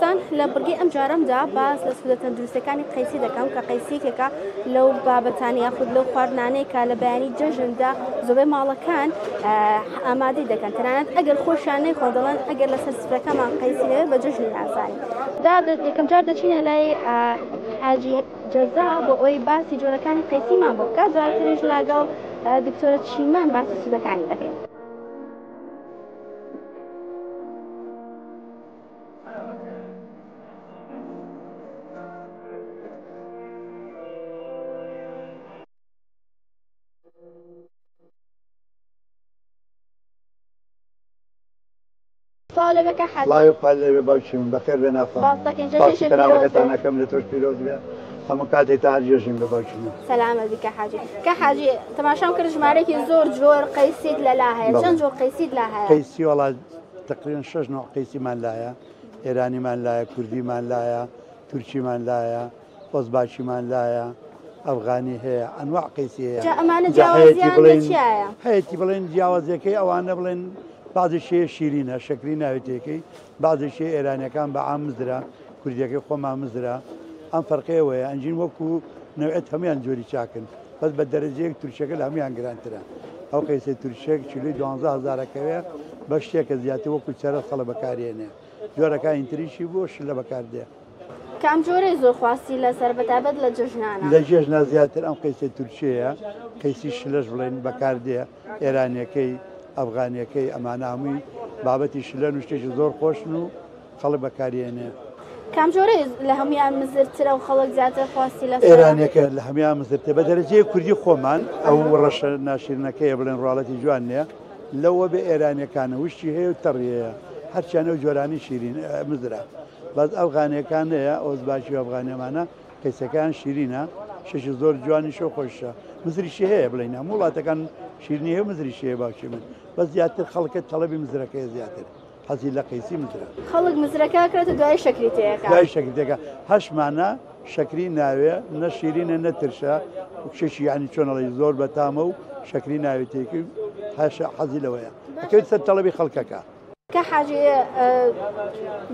خۆشەویستان لە بڕگەی ئەم جارەمدا باس لە سوودە تەندروستەکانی قەیسی دەکەم کە قەیسی یەکێکە لەو بابەتانە یاخود لەو خواردنانەی کە لە بەیانی جەژندا زۆربەی ماڵەکان ئامادەی دەکەن تەنانەت ئەگەر خۆشیان نەیخۆن دەڵێن ئەگەر لەسەر سفرەکەمان قەیسی نەبێت بە جەژنی نازانین. دا یەکەم جار دەچینە لای حاجی جەزا بۆ ئەوەی باسی جۆرەکانی قەیسیمان بۆ بکات دواتریش لەگەڵ دکتۆرە چیمەن باسی سوودەکانی دەکەین. سڵاو لێ بێ کاک حاجی. سڵاوی خوات لێ بێ باوکی من بەخێر بێ ناسان. سپاس دەکەین جەژنی سپاسی شێ پیرۆز پەناوەکەتان بێ. ئەکەم لە تۆش پیرۆز بێ هەموو کاتێک تا هەر جێژن بێ باوکی من. سەلامەت بی کاک حاجی. کاک حاجی تەماشام کرد ژمارەیەکی زۆر جۆر قەیسیت لەلا هەیە بەڵێ. چەند جۆر قەیسیت لا هەیە؟ قەیسی وەڵا تەقریبەن شەش نەوع قەیسیمان لایە ئێرانیمان لایە کوردیمان لایە تورکیمان لایە ئۆزباکیمان لایە ئەفغانی هەیە ئەنواع قەیسی هەیە جا ئەمانە جا هەیەتی جیاوازیان لە بڵێن چیایە؟ هەیەتی بڵێن جیاوازیەکەی ئەوانە بڵێن بەعزێکی هەیە شیرینە شەکری ناوێتێکەی بەعزێکی هەیە ئێرانیەکان بە عام مزرە کوردیەکەی خۆمان مزرە ئەم فەرقەی ئەوەیە ئەنجین وەکو نەوعێت هەمویان جۆری چاکن بەس بە دەرەجەیەک تورکیەکە لە هەمویان گرانترە ئەو قەیسەی تورکیەک کیلۆی 12 هەزارەکەوێ بە شتێکە زیاتر وەکو چەرەس خەڵک بەکارێنێ جۆرەکانی تریشی بۆ شلە بەکاردێ. کام جۆرەی زۆر خواستی لەسەر بەتایبەت لە جەژنانە؟ لە جێژنا زیاتر ئەم قەیسە تورکیەیە قەیسی شلەش بڵێن بەکاردێ ئێرانیەکەی ئەفغانیەکەی ئەمانە هەمووی بابەتی شلەن و شتێکی زۆر خۆشن و خەڵک بەکاریێنێ. کام جۆرەی لە هەمویان مزرترە و خەڵک زیاتر خواستی لەسەرە؟ ئێرانیەکە لە هەمویان مزرترە بە دەرەجەیەک کوردی خۆمان ئەو ڕەشە ناشیرنەکەیە بڵێن ڕواڵەتی جوان نیە لەوە بێ ئێرانیەکانە وشکی هەیە و تەڕی هەیە هەرچیان ئەو جۆرانی شیرین مزرە بەس ئەفغانیەکان هەیە ئۆزباکی و ئەفغانیەمانە قەیسەکەیان شیرینە شەشی زۆر جوانیشە و خۆشە مزریشی هەیە بڵێین هەموو وڵاتەکان شیرینی هەیە و مزریشی هەیە باوکی من بەس زیاتر خەڵکە تەڵەبی مزرەکەیە زیاتر حەزی لە قەیسی مزرە. خەڵک مزرەکە ئەکرێت و دوایی شەکری تێیەکا. دوایی شەکری تێکا هەشمانە شەکری ناوێ نە شیرینە نە ترشە شەشی یعنی چۆن ئەڵێی زۆر بەتامە و شەکری ناوێ تێکی هەشە حەزی لەوەیە ئەکەوێت سەر تەڵەبی خەڵکەکە. کاک حاجی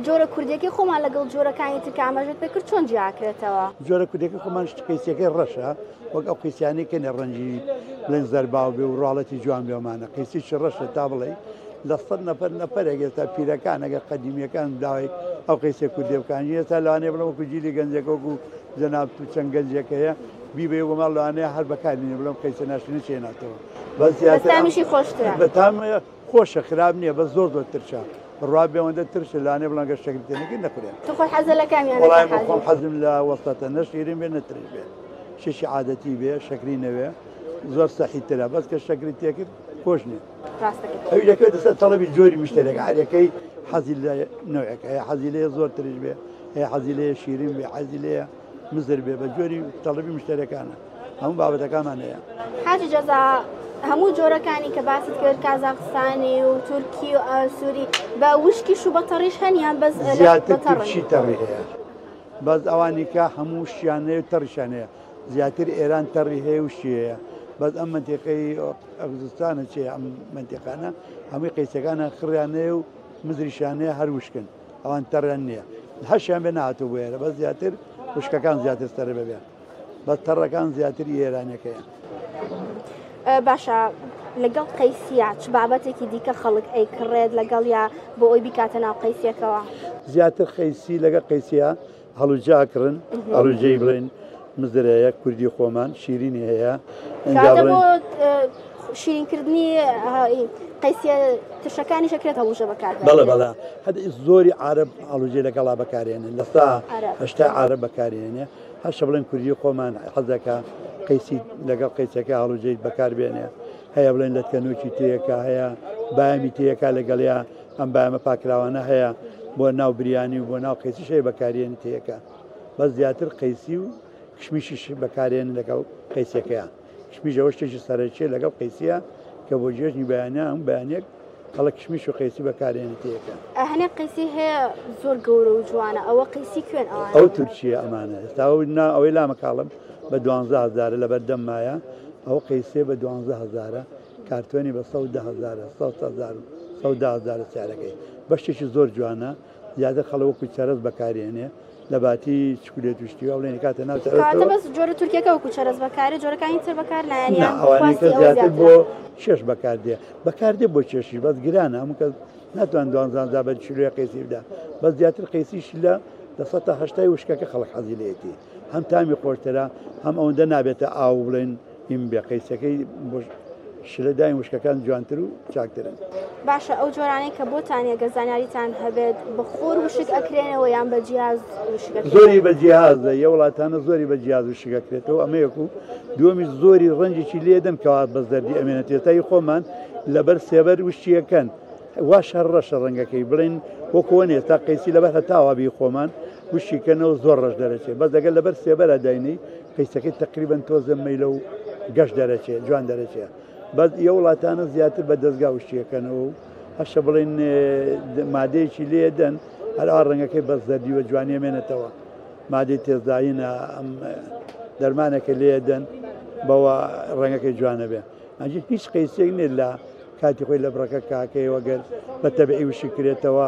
جۆرە کوردیەکەی خۆمان لەگەڵ جۆرەکانی تر کە ئاماژەت پێ کرد چۆن جیاکرێتەوە؟ جۆرە کوردیەکەی خۆمان قەیسیەکەی ڕەشە وەک ئەو قەیسیانەی کە نە ڕەنگی بڵێن زەرباو بێ و ڕواڵەتی جوان بێ ئەمانە قەیسیی ڕەشە تا بڵێی لە سەد نەفەر نەفەرێک ئێستا پیرەکان ئەگەر قەدیمیەکان داوای ئەو قەیسە کوردیە بکەن ئێستا لەوانەیە بڵێن وەکو جیلی گەنجەکە وەکو جەنابت و چەند گەنجێک هەیە بیبەی بۆ ماڵ لەوانەیە هەر بەکاربینێ بڵێم قەیسە ناشرینە چێناتەوە بەس زیاتر بەس تامیشی خۆشترە. بەتام خۆشە خراپ نییە بەس زۆر زۆر ترشە بڕوا بێ ئەوەندە ترشە لەوانەیە بڵێن گەر شەکری تێنەکەی نەخورێن. تۆ خۆت حەزت لە کامیانە وەڵای کاک من خۆم حاجی؟ حەزم لە وەسەتە نە شیرین بێ نە ترش بێ شتێکی عادەتی بێ شەکری نەوێ زۆر سەحی ترە بەس کە شەکری تێکرد خۆش نییە. ڕاستەکەی. ئەویش دەکەوێتە سەر تەڵەبی جۆری مشتەریەکە هەریەکەی حەزی لە نەوعێک هەیە حەزی لێیە زۆر ترش بێ هەیە حەزی لێیە شیرین بێ حەزی لێیە مزر بێ بە جۆری تەڵەبی مشتەریەکانە هەموو بابەتەکانمان هەیە. حاجی جەزا هەموو جۆرەکانی کە باست کرد کازاخستانی و تورکی و سووری بە وشکیش و بە تەڕیش هەن یان بەس زیاتر بە تەڕن؟ تورکی تەڕی هەیە بەس ئەوانی کە هەموو شتیان هەیە و تەڕیشیان هەیە زیاتر ئێران تەڕی هەیە و شتی هەیە بەس ئەم مەنتیقەی ئەفغانستانە چێ ئەم مەنتیقانە هەمووی قەیسەکانە خڕیان هەیە و مزریشیان هەیە هەر وشکن ئەوان تەڕیان نییە هەشیان بێ نهاتوو بۆ ئێرە بەس زیاتر وشکەکان زیاتر سەر بەبێ بەس تەڕەکان زیاتر ئێرانەکەیە. باشە لەگەڵ قەیسیە چ بابەتێکی دیکە خەڵک ئەیکڕێت لەگەڵ یا بۆ ئەوی بیکاتە ناو قەیسیەکەوە؟ زیاتر قەیسی لەگە قەیسیە هەڵوجە ئەکڕن هەڵوجەی بڵێن مزرەیە کوردی خۆمان شیرینی هەیە کاتە بۆ شیرینکردنی قەیسیە ترشەکانی شەکرێت هەڵوژە بەکار بەڵێ بەڵێ هەر زۆری عرب هەڵوجەی لەگەڵا بەکارێنن لەسا هەشتا عرب بەکارێنێ هەشە بڵێن کوردی خۆمان حەزەکە قەیسی لەگەڵ قەیسەکە هەڵوجەی بەکار بێنێ هەیە بڵێن لەتکەنوکی تێیەکە هەیە بایەمی تێیەکە لەگەڵیا ئەم بایەمە پاکراوانە هەیە بۆ ناو بریانی و بۆ ناو قەیسیش هەیە بەکارێنی تێیەکە بەس زیاتر قەیسی و کشمیشیش بەکارێن لەگەڵ قەیسەکەیان کشمیش ئەوە شتێکی سەرەکیە لەگەڵ قەیسیە کە بۆ جێژنی بەیانیان هەموو بەیانێک خەڵک کشمیش و قەیسی بەکارێنی تێیەکە. هەنێک قەیسی هەیە زۆر گەورە و جوانە ئەوە قەیسی کوێن ئەوانە؟ ئەو تورکیە ئەمانە ئێستا ئەو نا ئەوەی لامەکاڵم بە دوانزە هەزارە لەبەر دەممایە ئەو قەیسێ بە دوانزە هەزارە کارتۆنی بە 110 هەزارە 100 هەزار و 110 هەزارە سعرەکەی بەشێکی زۆر جوانە. زیاتر خەڵک وەکو چەرەس بەکارێنێ لە باتی چکلێت و شتی وا بڵێن کاتە ناو کەواتە چەرەسەوە. بەس جۆرە تورکیەکە وەکو چەرەس بەکارێ جۆرەکانی تر بەکار نایەن نا یان ئەوانەی خواستی کە ئەوە زیاتر زیاترە؟ بۆ چێش بەکاردێ بەکاردێ بۆ چێشیش بەس گرانە هەموو کەس ناتوان دوانزان زا بە کیلۆی قەیسی بدا بەس زیاتر قەیسی شلە 80% وشکەکە خەڵک حەزی لێیەتی هەم تامی خۆشترە هەم ئەوەندە نابێتە ئاو بڵێن هیم بێ قەیسەکەی بۆ شلە دایم وشکەکان جوانتر و چاکترن. باشە ئەو جۆرانەی کە بۆتان یە گەر زانیاریتان هەبێت بە خۆر وشک ئەکرێنەوە یان بە جیاز وشک ئەکرێنەوە؟ زۆری بە جیاز یە وڵاتانە زۆری بە جیاز وشک ئەکرێتەوە ئەمە یەک و دووەمیش زۆری ڕەنجێکی لێدەن کەوا بە زەردی ئەمێنێت ئێستا هی خۆمان لەبەر سێبەر وشکیەکەن واش هەر ڕەشە ڕەنگەکەی بڵێن وەکو وەنێ ئێستا قەیسی لەبەر هەتاوا بی خۆمان وشکی کەنەوە زۆر ڕەش دەرەچێ بەس لەگەر لەبەر سێبەرە داینەی قەیسەکەی تەقریبەن تۆزە مەیلە و گەش دەرەچێ جوان دەرەچێ بەس ئیە وڵاتانە زیاتر بە دەستگا وشکیەکەنەوە و هەشە بڵێن مادەیەکی لێدەن هەر ئا ڕەنگەکەی بەس زەردی وە جوانیە مێنێتەوە مادەی تێزداینە ئەم دەرمانێکە لێدەن بەوە ڕەنگەکەی جوانە بێ ئەنجی هیچ قەیسێک نیە لە کاتی خۆی لە بڕەکە کاکەیەوە گەر بە تەبعی وشک کرێتەوە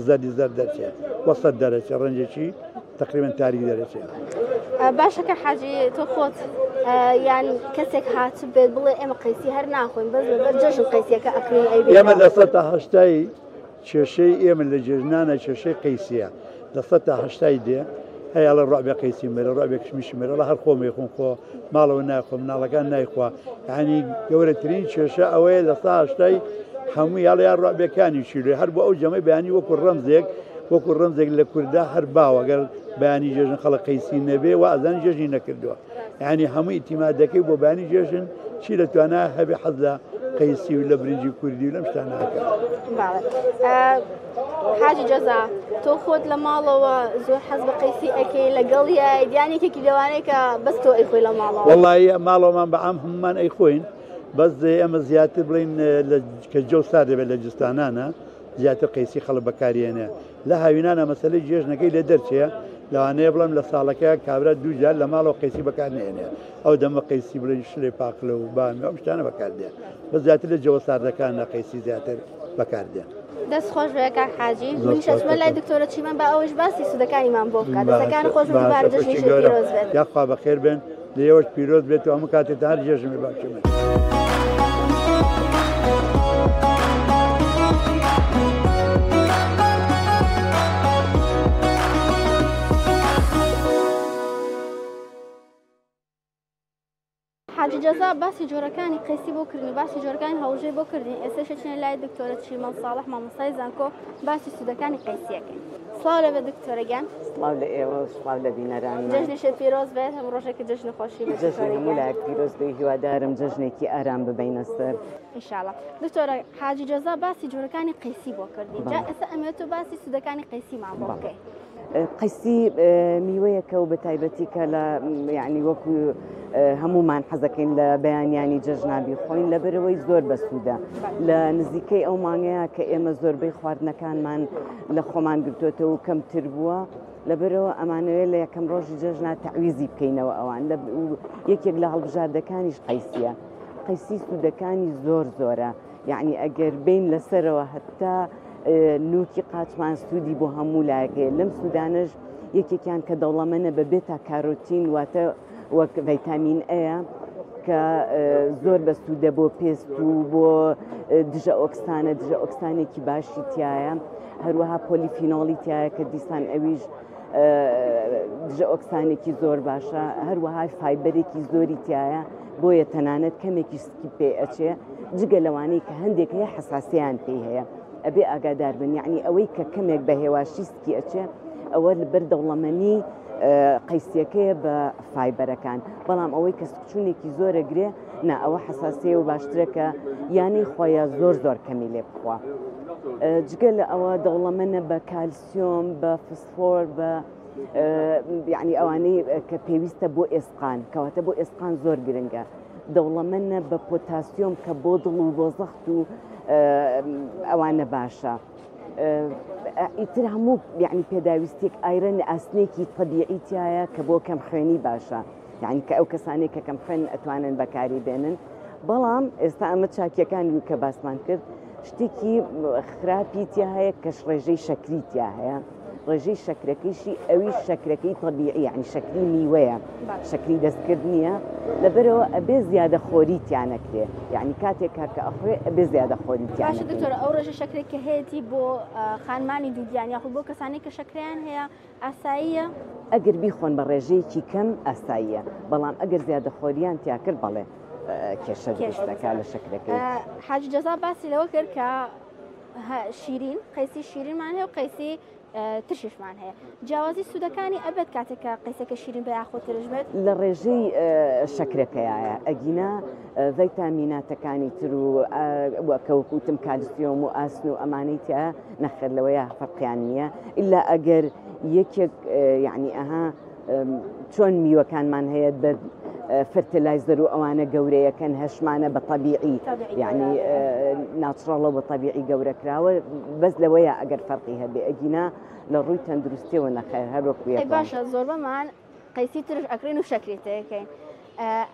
زەردی زەرد دەرچێ وەسەت دەرەچێ ڕەنجێکی تقریبا تاریک دەرەچێ. باشە کە حاجی تۆ خۆت یان کەسێک هات بێت بڵێ ئێمە قەیسی هەر ناخۆین بەس لەبەر جەژن قەیسیەکە ئەکڕین ئەی ئێمە 80% کێشەی ئێمە لە جێژنانە کێشەی قەیسیە 80% دێ هەیە ئەڵێ ڕابێ قەیسی مەرە ڕابێ کشمیشی مەرە ئەڵێ هەر خۆم ئەیخۆم خۆ ماڵەوە نایخۆم مناڵەکان نایخوا یعنی گەورەترین کێشە ئەوەیە 80% هەموو یاڵە یا ڕابێکانی شیرێ هەر بۆ ئەو جەمەی بەیانی وەکو ڕەمزێک وەکو ڕەمزێک لە کووردا هەر باوە گەر بەیانی جێژن خەڵک قەیسی نەبێ و ئازانی جێژنی نەکردووە یعنی هەموو ئیتیمادەکەی بۆ بەیانی جێژن چی لە توانا هەبێ حەز لە قەیسی و لە برنجی کوردی و لەم شتانە ئەکا. حاجی جەزا تۆ خۆت لە ماڵەوە زۆر حەز بە قەیسی ئەکەی لەگەڵ یاید یان یەکێکی لەوانەیە کە بەس تۆ ئەیخۆی لە ماڵەوە؟ وەڵایی ماڵەوەمان بە عام هەموومان ئەیخۆین بەس ئێمە زیاتر بڵین کە جەو سارد دەبێت لە جستانانە زیاتر قەیسی خەڵک بەکارێنێ لە هاوینانە مەسەلەی جێژنەکەی لێ دەرچێ لەوانەیە بڵێم لە ساڵەکە کابرا دوو جار لە ماڵەوە قەیسی بەکار نێنێ ئەو دەمە قەیسی بڵێن شلێ پاقلە و بامی ئەم شتانە بەکار دێ بەس زیاتر لە جەوە ساردەکانە قەیسی زیاتر بەکار دێ. دەست خۆش بێ کاک حاجی منیش ئەچمە لای دکتۆرە چیمەن با ئەوەش باسی سوودەکانیمان بۆ بکات دەستەکان خۆش بێت دووبارە جەژنیشت پیرۆز بێت. یاخوا بەخێر بێن لە ئێوەش پیرۆز بێت و هەموو کاتێتان هەر جێژن بێ باوکی من. حاجی جەزا باسی جۆرەکانی قەیسی بۆ کردین باسی جۆرەکانی هەڵوژەی بۆ کردین ئێستاش ئەچینە لای دکتۆرە چیمەن ساڵح مامۆستای زانکۆ باسی سوودەکانی قەیسیەکەین سڵاو لەبێ دکتۆرە گیان. سڵاو لە ئێوە و سڵاو لە بینەرانمان. جەژنیشت پیرۆز بێت هەموو ڕۆژێکت جەژنی خۆشی بێت جەژنی دکتۆرە هەموو گیان. لایەک پیرۆز بێ هیوادارم جەژنێکی ئارام ببەینە سەر. ئینشاڵا دکتۆرە حاجی جەزا باسی جۆرەکانی قەیسی بۆ کردین جا بەڵێ. ئێستا ئەمەوێت تۆ باسی سوودەکانی قەیسیمان بۆ بەڵێ. بکەی. قەیسی میوەیەکە و بە تایبەتی کە لە یعنی وەکو هەمومان حەزەکەین لە بەیانیانی جەژنا بیخۆین لەبەرەوەی زۆر بەسوودە لە نزیکەی ئەو مانگەیە کە ئێمە زۆربەی خواردنەکانمان لە خۆمان گرتوێتەوە و کەمتر بووە لەبەرەوە ئەمانەوێت لە یەکەم ڕۆژی جەژنا تەعویزی بکەینەوە ئەوان لە یەکێک لە هەڵبژاردەکانیش قەیسیە قەیسی سوودەکانی زۆر زۆرە یعنی ئەگەر بین لەسەرەوە هەتا نوکی قاچمان سوودی بۆ هەموو لایەک هەیە لەم سوودانەش یەکێکیان کە دەوڵەمەنە بە بێتا کارۆتین واتە وەک ڤیتامین ئەیە کە زۆر بە سوودە بۆ پێست و بۆ دژە ئۆکسانە دژە ئۆکسانێکی باشی تایە هەروەها پۆلیفینۆڵی تایە کە دیسان ئەویش دژە ئۆکسانێکی زۆر باشە هەروەها فایبەرێکی زۆری تایە بۆیە تەنانەت کەمێکی سکی پێ ئەچێ جگە لەوانەی کە هەندێک هەیە حەساسیان پێی هەیە ئەبێ ئاگادار بن یعنی ئەوەی کە کەمێک بە هێواشی سکی ئەچێ ئەوە لەبەر دەوڵەمەنی قەیسیەکەیە بە فایبەرەکان بەڵام ئەوەی کە سکچوونێکی زۆرە گرێ نا ئەوە حەساسیە و باشترە کە یانەی خۆیان زۆر زۆر کەمی لێ بخوا جگە لە ئەوە دەوڵەمەنە بە کالسیۆم بە فسفۆر بە یعنی ئەوانەی کە پێویستە بۆ ئێسقان کەواتە بۆ ئێسقان زۆر گرنگە دەوڵەمەنە بە پۆتاسیۆم کە بۆ دڵ و بۆ زەخت و ئەوانە باشە. ئیتر هەموو یعنی پێداویستێک iron ئاسنێکی تەبیعی تایە کە بۆ کەم خوێنی باشە یعنی کە ئەو کەسانێک کە کەم خوێن ئەتوانن بەکاری بێنن بەڵام ئێستا ئەمە چاکیەکان بوو کە باسمان کرد شتێکی خراپی تیا هەیە کەش ڕێژەی شەکری تیا هەیە ڕێژەی شەکرەکەیشی ئەویش شەکرەکەی تەبیعی یعنی شەکری میوەیە شەکری دەستکرد نییە لەبەرەوە ئەبێ زیادە خۆری تیا نەکرێ یعنی کاتێک کە ئەخورێ ئەبێ زیادە خۆری تیا باشە دکتۆر ئەو ڕێژە شەکرێک کە هەیەی بۆ خانمانی دووگیان یاخود بۆ کەسانی کە شەکریان هەیە ئاساییە؟ ئەگەر بیخۆن بە ڕێژەیەکی کەم ئاساییە بەڵام ئەگەر زیادە خۆریان تیا کرد بەڵێ کێشە دروست دەکات لە شەکرەکەی. حاجی جەزا باسی لەوە کرد کە شیرین قەیسی شیرینمان هەیە و قەیسی ترشیشمان هەیە جیاوازی سوودەکانی ئەبێت کاتێک کە قەیسەکە شیرین بە یاخۆ ترش بێت؟ لە ڕێژەی شەکرەکەیە ئەگینا ڤیتامیناتەکانی تر و کە وەکوتم کالسیۆم و ئاسن و ئەمانەی تیا نەخێر لەوەیە فەرقیان نییە ئللا ئەگەر یەکێک یعنی ئەها چۆن میوەکانمان هەیە بە fertilizer و ئەوانە گەورەیەکەن هەشمانە بە تەبیعی یعنی natural ە بە تەبیعی گەورە کراوە بەس لەوەیە ئەگەر فەرقی هەبێ ئەگینا لە ڕووی تەندروستیەوە نەخێر هەر وەکو یەکە. باشە زۆربەمان قەیسی ترش ئەکرین و شەکری تێکەین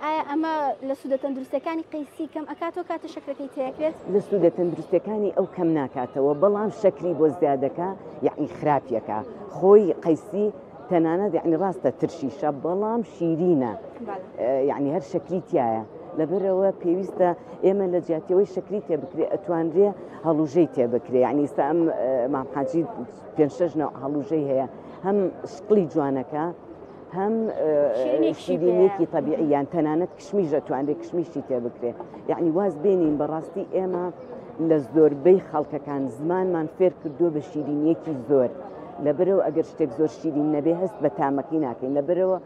ئایا ئەمە لە سوودە تەندروستەکانی قەیسی کەم ئەکاتەوە کاتە شەکرەکەی تێکرێت؟ لە سوودە تەندروستەکانی ئەو کەم ناکاتەوە بەڵام شەکری بۆ زیادەکە یعنی خراپیەکە خۆی قەیسی تەنانەت یعنی ڕاستە ترشیشە بەڵام شیرینە یعنی هەر شەکری تایە لەبەرەوە پێویستە ئێمە لە جیاتیەوەی شەکری تێ بکرێ ئەتوانرێ هەڵوژەی تێ بکرێ یعنی ئێستا ئەم مام حاجی پێنج شەش نەوع هەڵوژەی هەیە هەم شکڵی جوانەکە هەم شیرینێکی تەبیعی یان تەنانەت کشمیش ئەتوانرێ کشمیشی تێ بکرێ یعنی واز بێنین بەڕاستی ئێمە لە زۆربەی خەڵکەکان زمانمان فێر کردووە بە شیرینیەکی زۆر لەبەرەوە ئەگەر شتێک زۆر شیرین نەبێ هەست بە تامەکەی ناکەین لەبەرەوە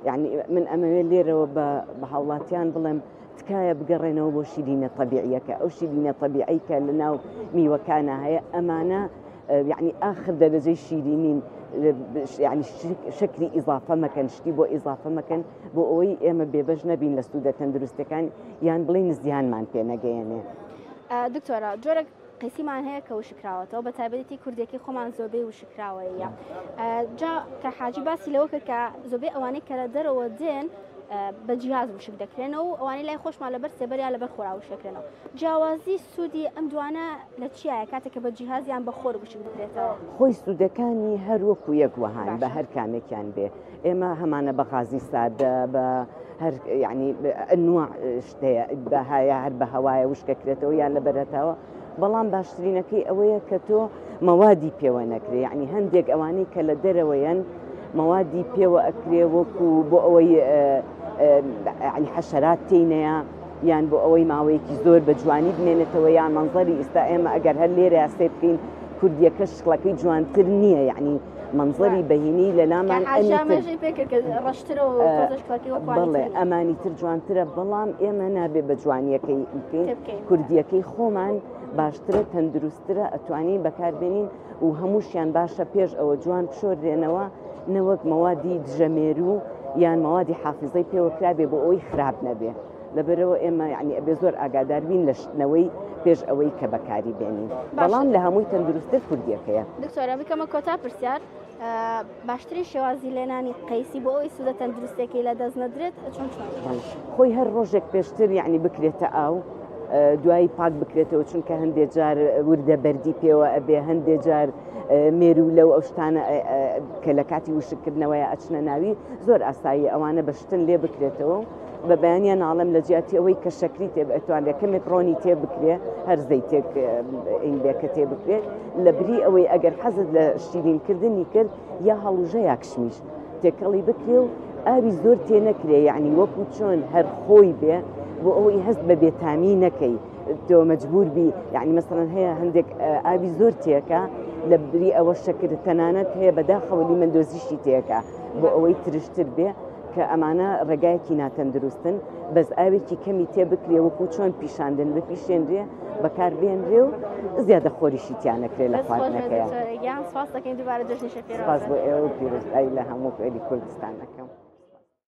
یعنی من ئەمەوێت لێرەوە بە هاوڵاتیان بڵێم تکایە بگەڕێنەوە بۆ شیرینە تەبیعیەکە ئەو شیرینە تەبیعی کە لە ناو میوەکانە هەیە ئەمانە یعنی ئاخر دەرەجەی شیرینین یعنی شەکری ئیزافە مەکەن شتی بۆ ئیزافە مەکەن بۆ ئەوەی ئێمە بێبەش نەبین لە سوودە تەندروستەکان یان بڵێین زیانمان پێ نەگەیەنێ. دکتۆرە جۆرێک قەیسیمان هەیە کە وشکراوەتەوە بە تایبەتی کوردێکی خۆمان زۆربەی وشکراوەیە جا کە حاجی باسی لەوە کرد کە زۆربەی ئەوانەی کە لە دەرەوە دێن بە جیاز وشک دەکرێنەوە و ئەوانەی لای خۆشمان لەبەر سێبەر یا لەبەر خۆرا وشکرێنەوە جیاوازی سوودی ئەم دوانە لە چیایە کاتێک کە بە جیهاز یان بە خۆر وشک بکرێتەوە؟ خۆی سوودەکانی هەر وەکو یەک وەهان بە هەر کامێکیان بێ ئێمە هەمانە بە غازی سادە بە هەر یعنی ئەنواع شتەیە بە هەیە هەر بە هەوایە وشکەکرێتەوە یان لە بەرهەتاوە بەڵام باشترینەکەی ئەوەیە کە تۆ مەوادی پێوە نەکرێ یعنی هەندێک ئەوانەی کە لە دەرەوەیەن مەوادی پێوە ئەکرێ وەکو بۆ ئەوەی یعنی حەشەرات تێینەیە یان بۆ ئەوەی ماوەیەکی زۆر بە جوانی بمێنێتەوە یان مەنزەری ئیستا ئێمە ئەگەر هەر لێرە سێ بکەین کوردیەکە شکڵەکەی جوانتر نییە یعنی مەنزەری بەهینی لە لامان بەڵێ ئەمانی تر جوانترە بەڵام ئێمە نابێ بە جوانیەکەی بکەین کوردیەکەی خۆمان باشترە تەندروستترە ئەتوانین بەکاربێنین و هەمووشیان باشە پێش ئەوە جوان بشۆرێنەوە نەوەک مەوادی دژەمێرو یان مەوادی حافزەی پێوە کرابێ بۆ ئەوەی خراپ نەبێ لەبەرەوە ئێمە یعنی ئەبێ زۆر ئاگادار بین لە شتنەوەی پێش ئەوەی کە بەکاری بێنین بەڵام لە هەمووی تەندروستتر کوردیەکەیە. دکتۆرە بکەمە کۆتا پرسیار باشترین شێوازی لێنانی قەیسی بۆ ئەوەی سوودە تەندروستەکەی لە دەست نەدرێت چۆن چۆن؟ خۆی هەر ڕۆژێک پێشتر یعنی بکرێتە ئاو دوایی پاک بکرێتەوە چونکە هەندێک جار وردە بەردی پێوە ئەبێ هەندێک جار مێروولە و ئەو شتانە کە لە کاتی وشککردنەوەی ئەچنە ناوی زۆر ئاسایی ئەوانە بە شتن لێ بکرێتەوە بە بەیانیان ناڵێم لە جیاتی ئەوەی کە شەکری تێ ئەتوانرێت کەمێک ڕۆنی تێ بکرێ هەر زەیتێک ئینبێ کە تێ بکرێ لە بری ئەوەی ئەگەر حەزت لە شیرینکردنی کرد یا هەڵوژە یا کشمیش تێکەڵی بکرێ و ئاوی زۆر تێ نەکرێ یعنی وەکو چۆن هەر خۆی بێ بۆ ئەوەی هەست بە بێتامی نەکەی تۆ مەجبور بی یعنی مەسەڵەن هەیە هەندێک ئاوی زۆر تێکە لە بری ئەوە شەکر تەنانەت هەیە بەداخەوە لیمەندۆزیشی تێکە بۆ ئەوەی ترشتر بێ کە ئەمانە ڕێگایەکی ناتەندروستن بەس ئاوێکی کەمی تێ بکرێ وەکو چۆن پیشاندن بپیشێنرێ بەکار بێنرێ و زیادە خۆریشی تیا نەکرێ لە خواردنەکەیان. سپاس دەکەین دووبارە جەژنی سپاس بۆ ئێوە و پیرۆزبایی لە هەموو گەلی کوردستان ئەکەم.